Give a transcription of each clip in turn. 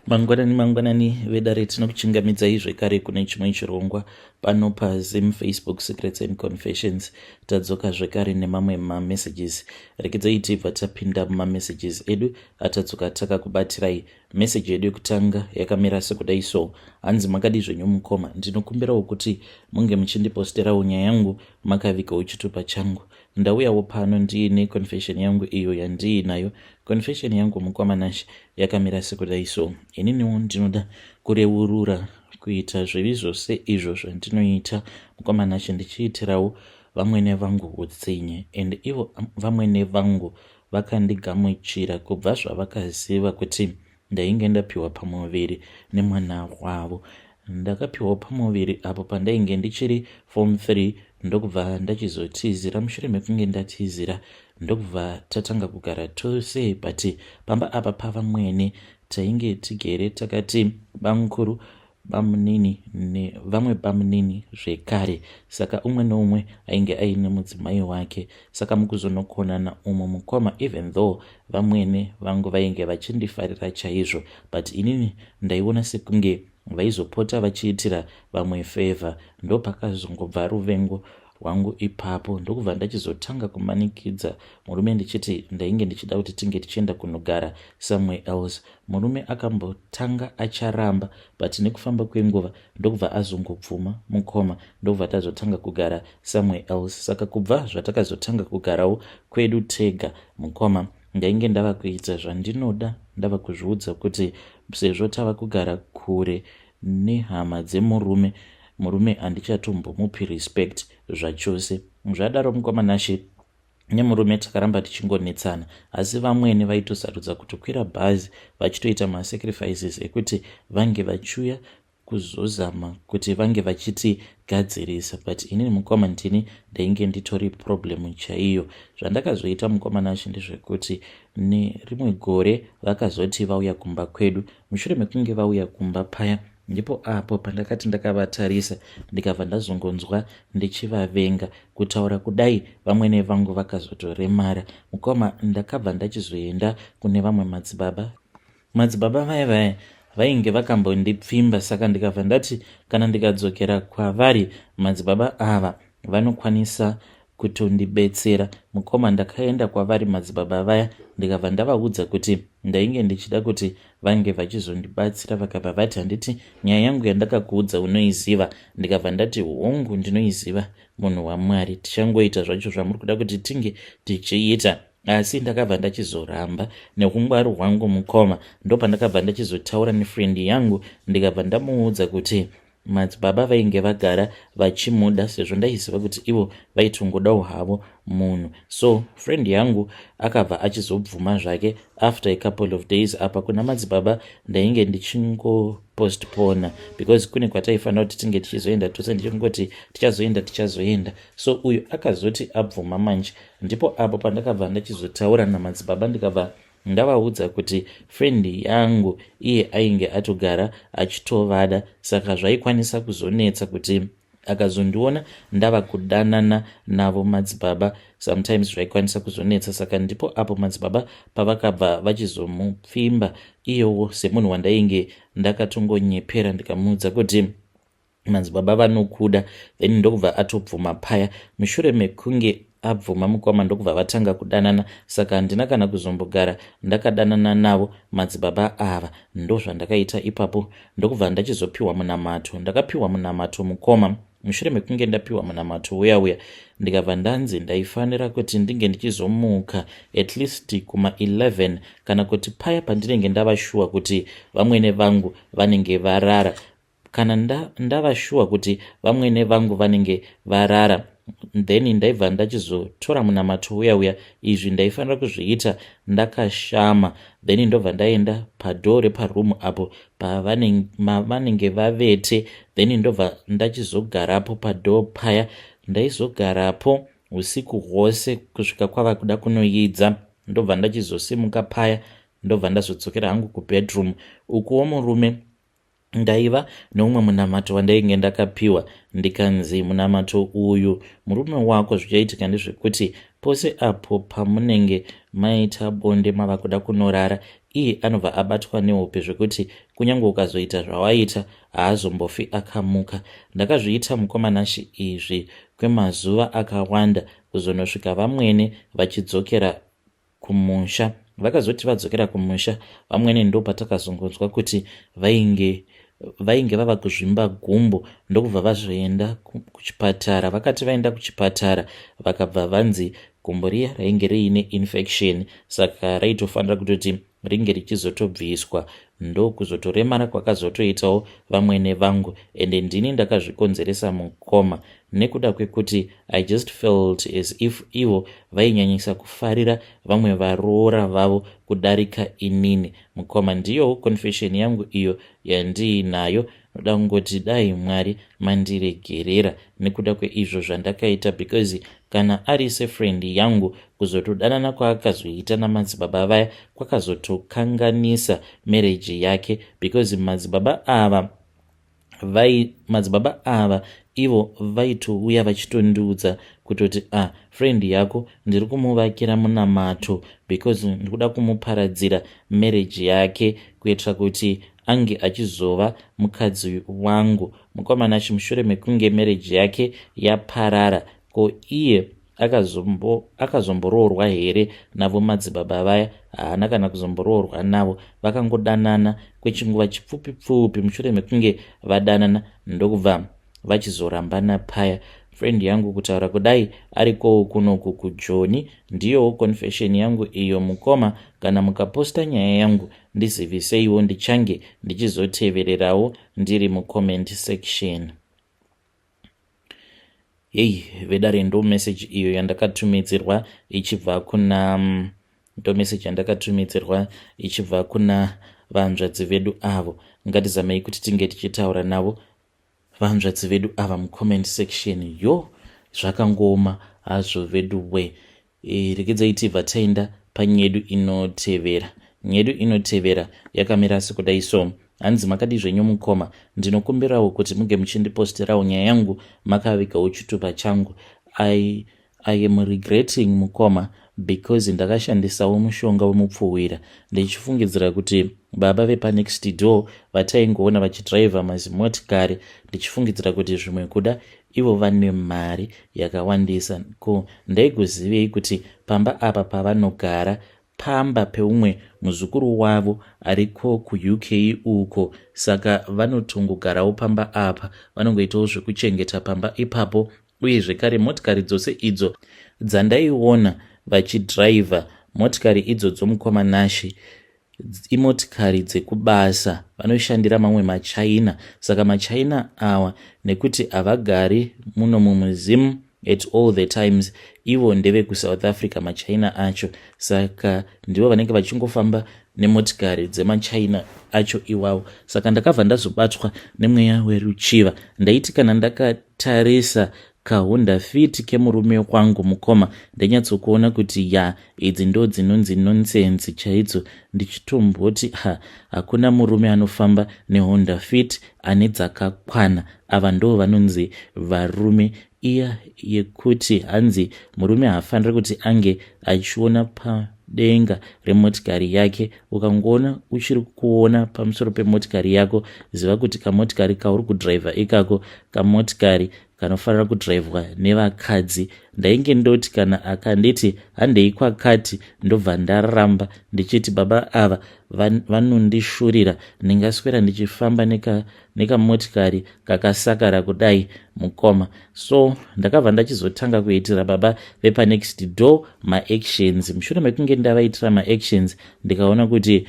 Mangwanani mangwanani vedare, tinokuchingamidzai zvekare kune chimwe chirongwa pano paZim Facebook Secrets and Confessions. Tadzoka zvekare nemamwe mamessages. Rekedzai tibva tapinda mumamessages edu atadzoka takakubatirai. Meseji yedu yekutanga yakamira sekudai so. Hanzi, makadi zvenyu mukoma, ndinokumbirawo kuti munge muchindiposterawo nyaya yangu makavigawo chitupa changu. Ndauyawo pano ndiine confession yangu iyo yandiinayo. Confession yangu, mukoma Nashe, yakamira sekudai so. Ininiwo ndinoda kureurura kuita zvivi zvose izvo zvandinoita, mukoma Nashe, ndichiitirawo vamwene vangu utsinye, and ivo vamwene vangu vakandigamuchira kubva zvavakaziva kuti ndainge ndapiwa pamuviri nemwana wavo. Ndakapiwawo pamuviri apo pandainge ndichiri form 3, ndokubva ndachizotizira. Mushure mekunge ndatizira, ndokubva tatanga kugara tose, but pamba apa pavamwene tainge tigere takati bamukuru, bamunini nevamwe bamunini zvekare. Saka umwe neumwe ainge aine mudzimai wake. Saka mukuzonokonana umu, mukoma, even though vamwene vangu vainge vachindifarira chaizvo, but inini ndaiona sekunge vaizopota vachiitira vamwe favour. Ndopakazongobva ruvengo rwangu ipapo, ndokubva ndachizotanga kumanikidza murume ndichiti ndainge ndichida kuti tinge tichienda kunogara somewhere else. Murume akambotanga acharamba, but nekufamba kwenguva ndokubva azongobvuma, mukoma, ndokubva tazotanga kugara somewhere else. Saka kubva zvatakazotanga kugarawo kwedu tega, mukoma, ndainge ndava kuita zvandinoda. Ndava kuzviudza kuti sezvo tava kugara kure nehama dzemurume, murume handichatombomupi respect zvachose. Zvadaro, mukoma Nashe, nemurume takaramba tichingonetsana, asi vamwene vaitosarudza kutokwira bhazi vachitoita masacrifices ekuti vange vachiuya kuzozama kuti vange vachitigadzirisa, but inini, mukoma, ndini ndainge nditori problem chaiyo. Zvandakazoita, mukoma Nashe, ndezvekuti nerimwe gore vakazoti vauya kumba kwedu. Mushure mekunge vauya kumba paya, ndipo apo pandakati ndakavatarisa, ndikabva ndazongonzwa ndichivavenga. Kutaura kudai, vamwene vangu vakazotoremara, mukoma. Ndakabva ndachizoenda kune vamwe madzibaba. Madzibaba vaya vaya vainge vakambondipfimba, saka ndikabva ndati kana ndikadzokera kwavari madzibaba ava vanokwanisa kutondibetsera. Mukoma, ndakaenda kwavari madzibaba vaya, ndikabva ndavaudza kuti ndainge ndichida kuti vange vachizondibatsira. Vakabva vati, "Handiti nyaya yangu yandakakuudza unoiziva?" Ndikabva ndati, "Hongu, ndinoiziva, munhu waMwari. Tichangoita zvacho zvamuri kuda kuti tinge tichiita." Asi ndakabva ndachizoramba neungwaru hwangu, mukoma. Ndopandakabva ndachizotaura nefriend yangu, ndikabva ndamuudza kuti madzibaba vainge vagara vachimuda, sezvo ndaiziva kuti ivo vaitongodawo havo munhu. So friend yangu akabva achizobvuma zvake after a couple of days. Apa kuna madzibaba ndainge ndichingopostpona because kune kwataifanira kuti tinge tichizoenda tose, ndichingoti tichazoenda, tichazoenda. So uyu akazoti abvuma manje, ndipo apo pandakabva ndachizotaura namadzibaba, ndikabva ndavaudza kuti friend yangu iye ainge atogara achitovada, saka zvaikwanisa kuzonetsa kuti akazondiona ndava kudanana navo madzibaba. Sometimes zvaikwanisa kuzonetsa. Saka ndipo apo madzibaba pavakabva vachizomupfimba iyowo semunhu wandainge ndakatongonyepera, ndikamuudza kuti madzibaba vanokuda. Then ndokubva atobvuma paya. Mushure mekunge abvuma, mukoma, ndokubva vatanga kudanana. Saka handina kana kuzombogara ndakadanana navo madzibaba ava. Ndozvandakaita ipapo, ndokubva ndachizopiwa munamato. Ndakapiwa munamato, mukoma. Mushure mekunge ndapiwa munamato uya uya, ndikabva ndanzi ndaifanira kuti ndinge ndichizomuka at least kuma11, kana kuti paya pandinenge ndava sure kuti vamwene vangu vanenge varara. Kana ndava sure kuti vamwene vangu vanenge varara, then ndaibva ndachizotora munamato uya uya. Izvi ndaifanira kuzviita ndakashama. Then ndobva ndaenda padoor reparoom apo pavanenge vavete, then ndobva ndachizogarapo padoor paya. Ndaizogarapo usiku hwose kusvika kwava kuda kunoidza, ndobva ndachizosimuka paya, ndobva ndazodzokera hangu kubedroom. Ukuwo murume, ndaiva neumwe munamato wandainge ndakapiwa, ndikanzi munamato uyu, murume wako, zvichaitika ndezvekuti pose apo pamunenge maita bonde mava kuda kunorara, Iye anobva abatwa nehope zvekuti kunyange ukazoita zvawaita haazombofi akamuka. Ndakazviita mukoma Nashy izvi kwemazuva akawanda kuzonosvika vamwene vachidzokera kumusha. Vakazoti vadzokera kumusha vamwene ndopatakazongonzwa kuti vainge vainge vava kuzvimba gumbo ndokubva vazoenda kuchipatara. Vakati vaenda kuchipatara vakabva vanzi gumbo riya rainge riine infection saka raitofanira kutoti ringe richizotobviswa. Ndokuzotoremara kwakazotoitawo vamwene vangu ende ndini ndakazvikonzeresa mukoma nekuda kwekuti I just felt as if ivo vainyanyisa kufarira vamwe varoora vavo kudarika inini. Mukoma ndiyowo confession yangu iyo yandiinayo ndoda kungoti dai Mwari mandiregerera nekuda kweizvo zvandakaita because kana ari sefriend yangu kuzotodanana kwaakazoita namadzibaba vaya kwakazotokanganisa marriage yake because madzibaba ava vai madzibaba ava ivo vaitouya vachitondiudza kutoti ah friend yako ndiri kumuvakira munamato because ndikuda kumuparadzira marriage yake kuitira kuti ange achizova mukadzi wangu. Mukomana achi mushure mekunge marriage yake yaparara ko iye akazomboroorwa here navo madzibaba vaya? Haana kana kuzomboroorwa navo, vakangodanana kwechinguva chipfupi pfupi mushure mekunge vadanana ndokubva vachizorambana paya. Friend yangu kutaura kudai arikowo kunoku kuJoni. Ndiyowo confession yangu iyo mukoma, kana mukaposta nyaya yangu ndiziviseiwo ndichange ndichizotevererawo ndiri mucomment section. Heyi vedare ndo message iyo yandakatumidzirwa ichibva kuna ndo message yandakatumidzirwa ichibva kuna vanzvadzi vedu avo. Ngatizamei kuti tinge tichitaura navo vanzvadzi vedu ava mucomment section. Yo zvakangooma hazvo vedu we. E, regedzai tibva taenda panyedu inotevera. Nyedu inotevera yakamira sekudai so. Hanzi makadii zvenyu mukoma, ndinokumbirawo kuti muge muchindiposterawo nyaya yangu makavigawo chitupa changu. I am regretting mukoma because ndakashandisawo mushonga wemupfuhwira ndichifungidzira kuti baba vepanext door vataingoona vachidriver mazimotikari ndichifungidzira kuti zvimwe kuda ivo vane mari yakawandisa. Ko ndaigozivei kuti pamba apa pavanogara pamba peumwe muzukuru wavo ariko kuUK uko saka vanotongogarawo pamba apa vanongoitawo zvekuchengeta pamba ipapo uye zvekare motikari dzose idzo dzandaiona vachidriver motikari idzodzo mukoma Nashy imotikari dzekubasa vanoshandira mamwe machina saka machina awa nekuti havagari muno mumuZim at all the times ivo ndevekuSouth Africa machina acho saka ndivo vanenge vachingofamba nemotikari dzemachina acho iwawo. Saka ndakabva ndazobatwa nemweya weruchiva. Ndaiti kana ndakatarisa kaHonda Fit kemurume wangu mukoma ndainyatsokuona kuti ya idzi ndo dzinonzi nonsense chaidzo ndichitomboti ha hakuna murume anofamba neHonda Fit ane dzakakwana ava ndo vanonzi varume iya yekuti hanzi murume haafaniri kuti ange achiona padenga remotikari yake. Ukangoona uchiri kuona pamusoro pemotikari yako ziva kuti kamotikari kauri kudhiraivha ikako kamotikari kanofanira kudhiraivhwa nevakadzi. Ndainge ndoti kana akanditi handei kwakati ndobva ndaramba ndichiti baba ava vanondishurira ndingaswera ndichifamba nekamotikari kakasakara kudai mukoma. So ndakabva ndachizotanga kuitira baba vepanext door maactions. Mushure mekunge ndavaitira maactions ndikaona kuti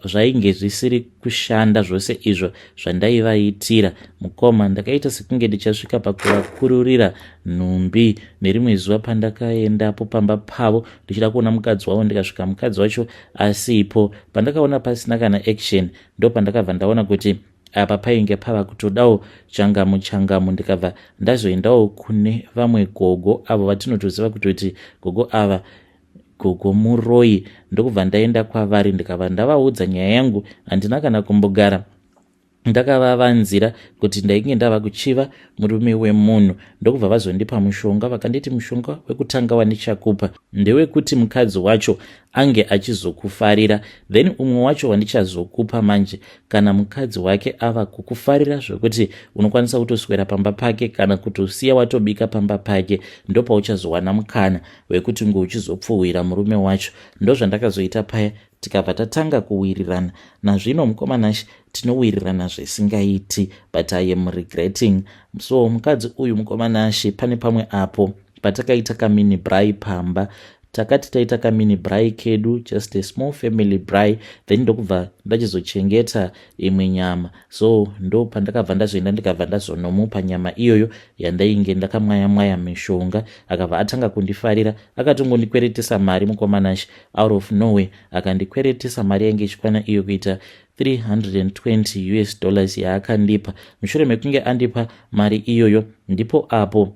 zvainge zvisiri kushanda zvose izvo zvandaivaitira mukoma. Ndakaita sekunge ndichasvika pakuvakururira nhumbi nerimwe zuva pandakaendapo pamba pavo ndichida kuona mukadzi wavo ndikasvika mukadzi wacho asipo. Pandakaona pasina kana action ndopandakabva ndaona kuti apa painge pava kutodawo changamu changamu ndikabva ndazoendawo kune vamwe gogo avo vatinotoziva kutoti gogo ava gogo muroyi ndokubva ndaenda kwavari ndikabva ndavaudza nyaya yangu. Handina kana kumbogara ndakavavanzira kuti ndainge ndava kuchiva murume wemunhu ndokubva vazondipa mushonga vakanditi mushonga wekutanga wandichakupa ndewekuti mukadzi wacho Ange achizokufarira. Then umwe wacho wandichazokupa manje, kana mukadzi wake ava kukufarira zvekuti unokwanisa kutoswera pamba pake kana kutosiya watobika pamba pake, ndopauchazowana mukana wekuti ngo uchizopfuhwira murume wacho. Ndozvandakazoita paya, tikabva tatanga kuwirirana. Nazvino, mukomanashi, tinowirirana zvisingaiti, but I am regretting. So mukadzi uyu, mukomanashi, pane pamwe apo patakaita kamini braai pamba. Takati taita kamini braai kedu, just a small family braai, then ndokubva ndachizochengeta imwe nyama. So ndo pandakabva ndazoenda, ndikabva ndazonomupa nyama iyoyo yandainge ndakamwaya mwaya mishonga. Akabva atanga kundifarira, akatongondikweretesa mari, mukomanashi, out of nowhere. Akandikweretesa mari yainge ichikwana iyo kuita 320 US dollars yaakandipa. Mushure mekunge andipa mari iyoyo, ndipo apo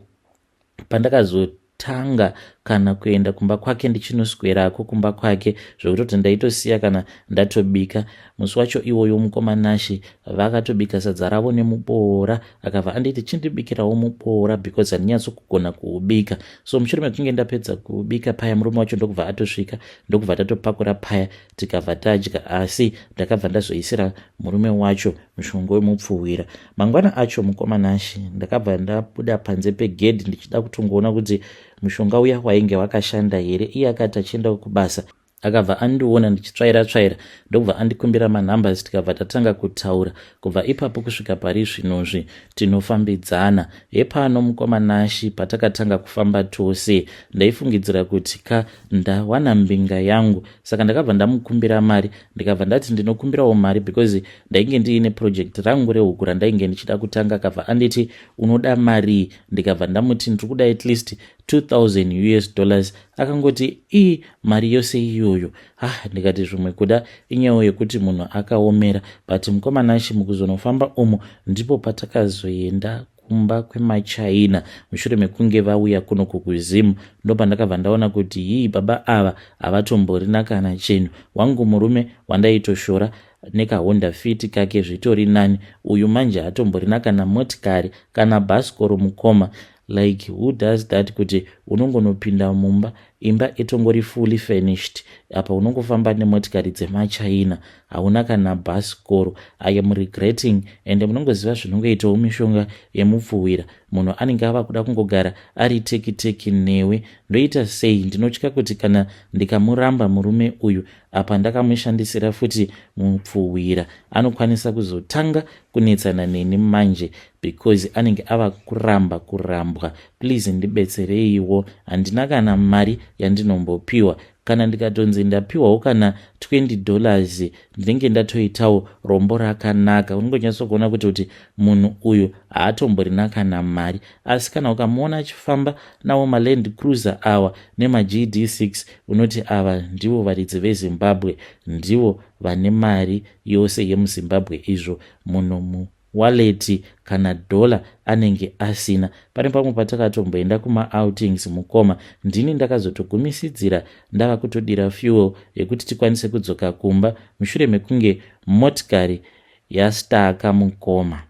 pandakazotanga kana kuenda kumba kwake, ndichinoswerako kumba kwake, zvekutoti ndaitosiya kana ndatobika. Musi wacho iwoyo, mukomanashi, vakatobika sadza ravo nemuboora. Akabva anditi chindibikirawo muboora because handinyatsokugona kuubika. So mushure mekunge ndapedza kubika paya, murume wacho ndokubva atosvika, ndokubva tatopakura paya, tikabva tadya. Asi ndakabva ndazoisira murume wacho mushonga wemupfuhwira. Mangwana acho, mukomanashi, ndakabva ndabuda panze pegedhi ndichida kutongoona kuti mushonga uya wainge wakashanda here. Iye akati achienda kubasa, akabva andiona ndichitsvaira tsvaira, ndokubva andikumbira manumbers, tikabva tatanga kutaura. Kubva ipapo kusvika pari zvinozvi tinofambidzana. Hepano, mukomanashi, patakatanga kufamba tose, ndaifungidzira kuti ka ndawana mbinga yangu. Saka ndakabva ndamukumbira mari, ndikabva ndati ndinokumbirawo mari because ndainge ndiine project rangu rehuku randainge ndichida kutanga. Akabva anditi, "Unoda mari?" Ndikabva ndamuti ndiri kuda at least 2000 US dollars. Akangoti, "Ii, mari yose iyoyo?" Ah, ndikati zvimwe kuda inyawo yekuti munhu akaomera. But mukomanashi, mukuzonofamba umo ndipo patakazoenda kumba kwemachina mushure mekunge vauya kuno kukuzimu. Ndopandakabva ndaona kuti hii, baba ava havatomborina kana chinhu. Wangu murume wandaitoshora nekaHonda Fit kake zvitori nani. Uyu manje hatomborina kana motikari kana bhasikoro, mukoma. Like, who does that, kuti unongonopinda mumba, imba itongori fully furnished, apa unongofamba nemotikari dzemachina, hauna kana bhasikoro? I am regretting. Ende munongoziva zvinongoitawo mishonga yemupfuwira, munhu anenge ava kuda kungogara ari teki teki newe. Ndoita sei? Ndinotya kuti kana ndikamuramba murume uyu, apa ndakamushandisira futi mupfuwira, anokwanisa kuzotanga kunetsana neni manje because anenge ava kuramba kurambwa. Please ndibetsereiwo, handina kana mari yandinombopiwa. Kana ndikatonzi ndapiwawo kana $20, ndinenge ndatoitawo rombo rakanaka. Unongonyatsokuona kuti munhu uyu haatomborina kana mari, asi kana ukamuona achifamba nawo maLand Cruiser awa nemaGD6, unoti ava ndivo varidzi veZimbabwe, ndivo vane mari yose yemuZimbabwe. Izvo munhu muwallet kana dhola anenge asina. Pane pamwe patakatomboenda kumaoutings, mukoma, ndini ndakazotogumisidzira ndava kutodira fuel yekuti tikwanise kudzoka kumba mushure mekunge motikari yastaka, mukoma.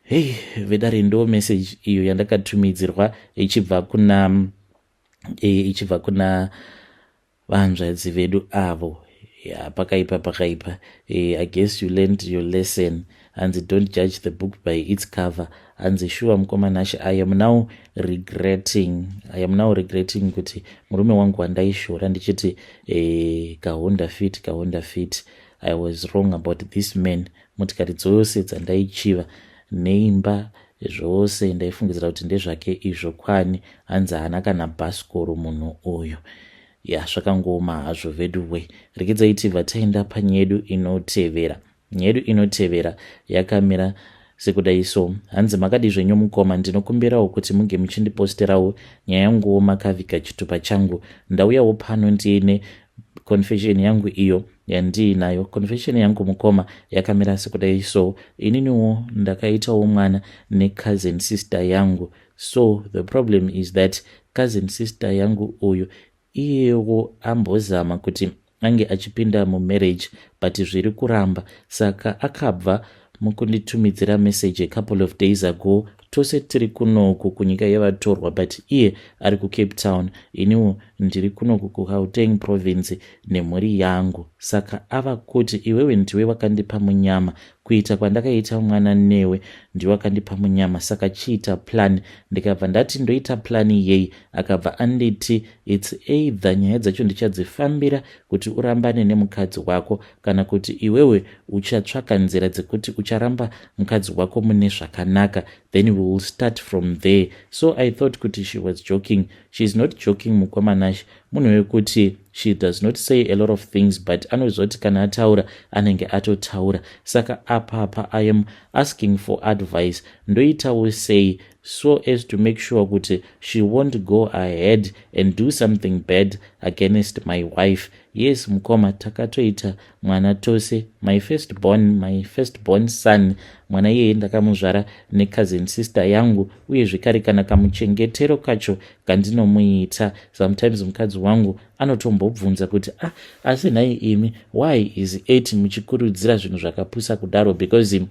Hei, vedare, ndo message iyo yandakatumidzirwa ichibva kuna vanzvadzi vedu avo. Ya, pakaipa, pakaipa. I guess you learned your lesson. Hanzi, "Don't judge the book by its cover." Hanzi, "Shuwa, mukomanashi, I am now regretting, I am now regretting kuti murume wangu wandaishora ndichiti kaHonda Fit, kaHonda Fit, I was wrong about this man. Motikari dzose dzandaichiva neimba zvose ndaifungidzira kuti ndezvake izvo, kwani hanzi haana kana bhasikoro munhu uyu." Ya, zvakangooma hazvo veduwe. Rekedzai tibva taenda panyaya yedu inotevera. Nyaya yedu inotevera yakamira sekudai so. Hanzi, "Makadi zvenyu mukoma? Ndinokumbirawo kuti munge muchindiposterawo nyaya yanguwo makaviga chitupa changu. Ndauyawo pano ndiine confession yangu iyo yandiinayo. Confession yangu, mukoma, yakamira sekudai so. Ininiwo ndakaitawo mwana necousin sister yangu. So the problem is that cousin sister yangu uyu iyewo ambozama kuti ange achipinda mumarriage, but zviri kuramba. Saka akabva mukunditumidzira message a couple of days ago. Tose tiri kunoku kunyika yevatorwa, but iye ari kuCape Town, iniwo Ndiri kunoku kuGauteng Province nemhuri yangu. Saka ava kuti iwewe ndiwe wakandipa munyama. Kuita kwandakaita mwana newe, ndiwe wakandipa munyama, saka chiita plan. Ndikabva ndati, "Ndoita plan yei?" Akabva anditi it's either nyaya dzacho ndichadzifambira kuti urambane nemukadzi wako, kana kuti iwewe uchatsvaka nzira dzekuti ucharamba mukadzi wako mune zvakanaka, then we will start from there. So I thought kuti she was joking. She is not joking, mukoma Nash. Munhu wekuti she does not say a lot of things, but anozoti kana ataura, anenge atotaura. Saka apapa I am asking for advice. Ndoitawo sei so as to make sure kuti she won't go ahead and do something bad against my wife? Yes, mukoma, takatoita mwana tose, my first born son. Mwana iyeye ndakamuzvara necousin sister yangu. Uye zvekare kana kamuchengetero kacho kandinomuita, sometimes mukadzi wangu anotombobvunza kuti, "Ah, asi nhai imi, why is it muchikurudzira zvinhu zvakapusa kudaro?" Because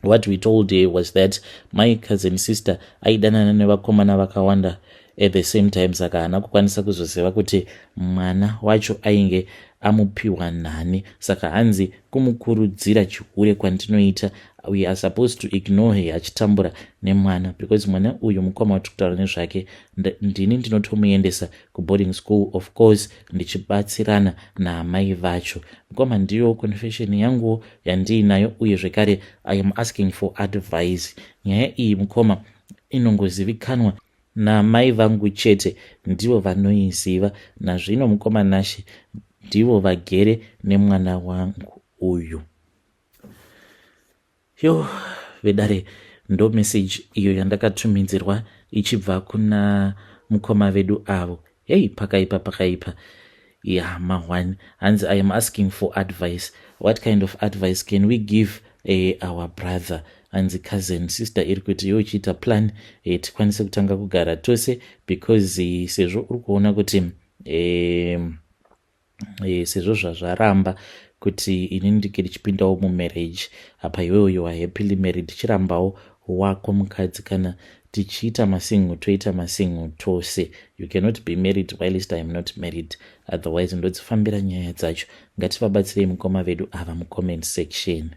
what we told her was that my cousin sister aidanana nevakomana vakawanda at the same time, saka haana kukwanisa kuzoziva kuti mwana wacho ainge amupiwa nani. Saka hanzi kumukurudzira chihure kwandinoita, we are supposed to ignore her achitambura nemwana, because mwana uyu, mukoma watiri kutaura nezvake, ndini ndinotomuendesa kuboarding school, of course ndichibatsirana naamai vacho. Mukoma, ndiyo confession yangu yandiinayo. Uye zvekare I am asking for advice. Nyaya iyi, mukoma, inongozivikanwa namai vangu chete, ndivo vanoiziva nazvino. Mukoma Nashe, ndivo vagere nemwana wangu uyu. Yo, vedare, ndo meseji iyo yandakatumidzirwa ichibva kuna mukoma vedu avo. Hei, pakaipa, pakaipa. Ya, ma1 hanzi, "I am asking for advice." What kind of advice can we give our brother? Hanzi cousin sister iri kuti iwe uchiita plan tikwanise kutanga kugara tose, because sezvo uri kuona kuti sezvo zvazvaramba kuti ini ndike ndichipindawo mumarriage apa, iwewo you are happily married, tichirambawo wako mukadzi. Kana tichiita masingle, toita masingle tose. You cannot be married whilst I am not married, otherwise ndodzifambira nyaya dzacho. Ngativabatsirei mukoma vedu ava mucomment section.